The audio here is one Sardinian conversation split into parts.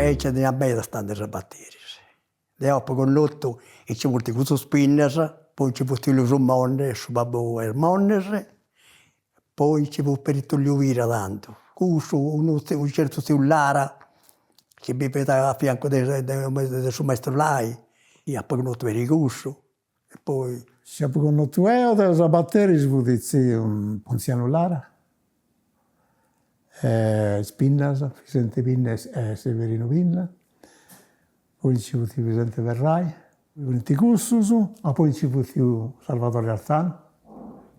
E nci teniat medas tantu de sabateris. Deu apu connotu chi nci funt cussus Pinnas, poi nci fut Tullio su Monne, su babbu 'e is Monnes, poi nci fut peri Tullio Pira tandu, cussu, unu unu certu tziu Lara chi biviat a fiancu de de su maistu Lai, apu connotu peri cussu e poi. Chi apu connotu eo de sabateris fut tziu Pontzianu Lara, is Pinnas, Fisente Pinna e Severinu Pinna, poi nci fut Fisente Ferrai, funt cussus, ma poi nci fut tziu Salvadore Arzanu,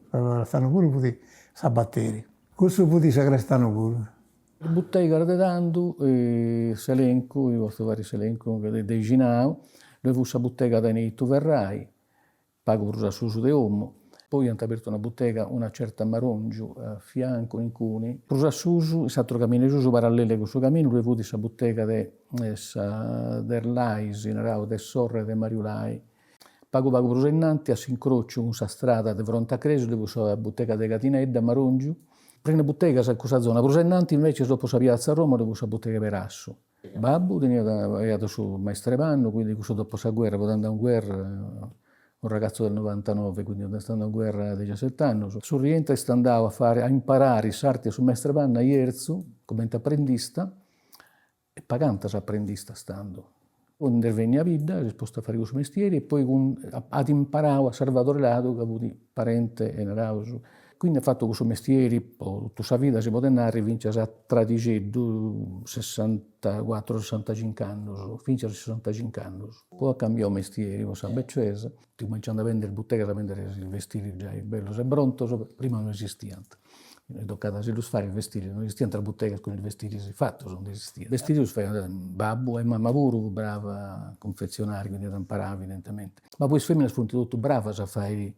Salvadore Arzanu puru fut sabateri, cussu fut sagrestanu puru. Is butegas de tandu, s'elencu, mi potzu fai s'elencu de bixinau, ddoi fut sa butega de Neitu Ferrai, pagu prus a susu de 'omu, poi iant abertu una butega una certa Marongiu a fiancu inguni, prus a susu, in s'aturu caminu 'e susu, parallelu a cussu caminu, ddoi fut sa butega de sa de is Lais, naraus, de sorre de Mariu Lai, pagu pagu prus ainnanti a s'incrociu cun sa strada de fronte a cresia ddoi fut sa butega de Catinedda Marongiu, prena butegas in cussa zona, prus ainnanti invecias dopu sa piazza Roma ddoi fut sa butega 'e Perassu. Babbu teniat faiat su maistru 'e pannu, quindi cussu dopo sa guerra, fut andau in guerra, un ragazzo del novantanove, quindi est andau in guerra a dexiaset'annus. Su rientru est andau a fari, a imparari s'arti 'e su maistru 'e pannu a Jerzu, cumenti aprendista, e pagant is aprendistas tando. Poi nd'est benniu a bidda, s'est postu a fari cussu mestieri e poi cun at imparau a Sarvadore Ladu ca fut parente e naraus. Quindi at fatu cussu mestieri po totu sa vida si podit narri finzas a tradixeddu, sessantacuatru sessantacinc'annus, finzas a sessantacinc'annus. Poi at cambiau mestieri po sa becesa, at cumenciau a bendi is butegas a bendiri is bestiris giai bellus e prontus, prima no esistiant. Tocat a si ddus fai is bestiris, no esistiant is butegas cun is bestiris fatus, no esistiant. Bestiris ddus faiant babbu e mama puru fut brava a cunfetzionari, quindi iat imparau evidentementi. Ma poi is feminas funt totu bravas a fai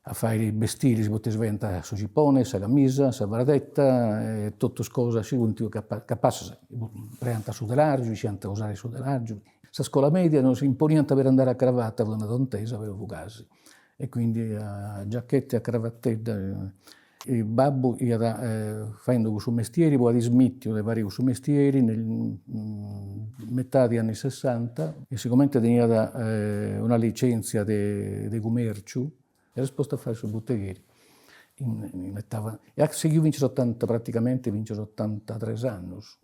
a fai bestiris, poita si faiant su cipone, sa camisa, sa fradetta e totus cosas, si funt capassas, impreant su telargiu, isciant usare su telargiu. Sa scola media nos imponiant per andare a cravatta, fut una tontesa, però fut gasi E quindi a giachetta e a cravattedda. Babbu iat faendu cussu mestieri, poi at smittiu de fari cussu mestieri nel metadi anni sessanta e sigomente teniat una licenzia de de cumerciu s'est postu a fai su butegheri in metà e at sighiu finzas a otanta praticamenti finzas a otantatres annus.